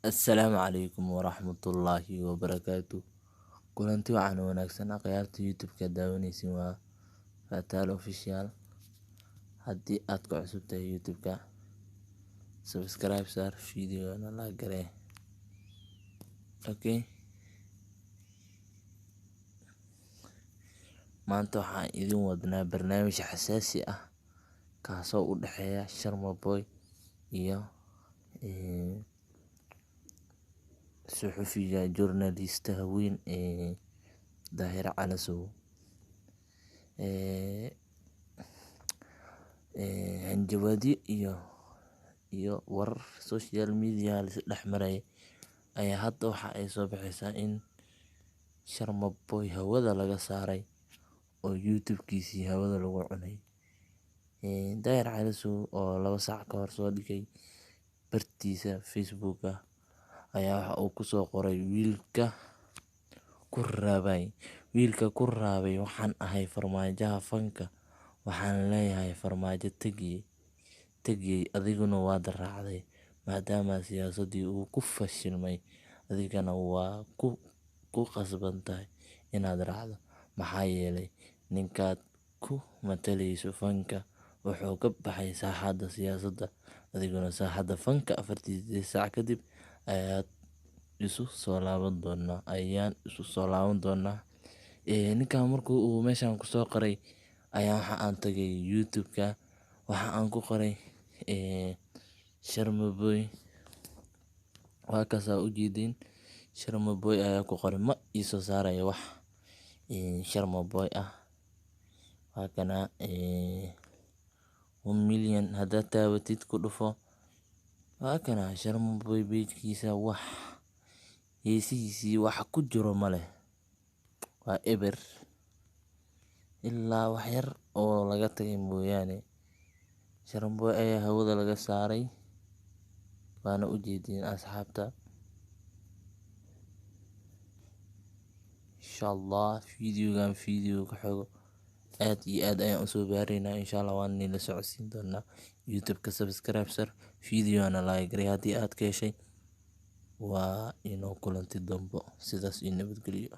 Assalaamu calaykum waraxmatullaahi wabarakaatu. Kulanti wacan oo wanaagsan, akhyaarta YouTube-ka daawanaysin, waa Fataal Official. Haddii aad ku cusub tahay YouTube-ka, subscribe saar, video-na like garee. Okay, maanta waxaan idin wadnaa barnaamij xasaasi ah kaasoo u dhexeeya Sharma Boy iyo suxufiga journalistaha weyn ee Daahir Calasow. Hanjabaadyo iyo warar social media la is dhex marayay ayaa hadda waxa ay soo baxaysaa in Sharma Boy hawada laga saaray oo YouTube-kiisii hawada lagu cunay. Daahir Calasow oo 2 saac ka hor soo dhigay bartiisa Facebook-a ayaa waxa uu kusoo qoray: Wiilka ku raabay waxaan ahay farmaajaha fanka, waxaan leeyahay farmaajo tagiyey tagiyey, adiguna waad raacday. Maadaama siyaasaddii uu ku fashilmay, adigana waa ku qasban tahay inaad raacdo, maxaa yeelay ninkaad ku matalayso fanka wuxuu ka baxay saaxadda siyaasadda, adiguna saaxadda fanka 48 saac kadib ayaad isu soo laaban doonaa, ayaan isu soo laaban doonaa. Ninkan markuu uu meeshan kusoo qoray ayaa waxa aan tagay YouTube-ka, waxa aan ku qoray Sharma Boy. Waa kaasaa ujeedin, Sharma Boy ayaa ku qoray, ma iisoo saarayo wax Sharma Boy ah. Waa kana 1 million, haddaad taabatid, ku dhufo, waa kana Sharma Boy page-kiisa. Wax heesihiisii wax ku jiro ma leh, waa eber, ilaa wax yar oo laga tagay mooyaane. Sharma Boy ayaa hawada laga saaray, waana ujeediin asxaabta. Insha Allah videogan video ka xigo aad iyo aad ayaan usoo baaraynaa, insha Allah waan nila socodsiin doonaa. YouTube-ka subscribe sar, videona like garee haddii aad ka heshay. Waa inoo kulanti dambo, sidaas iyo nabadgelyo.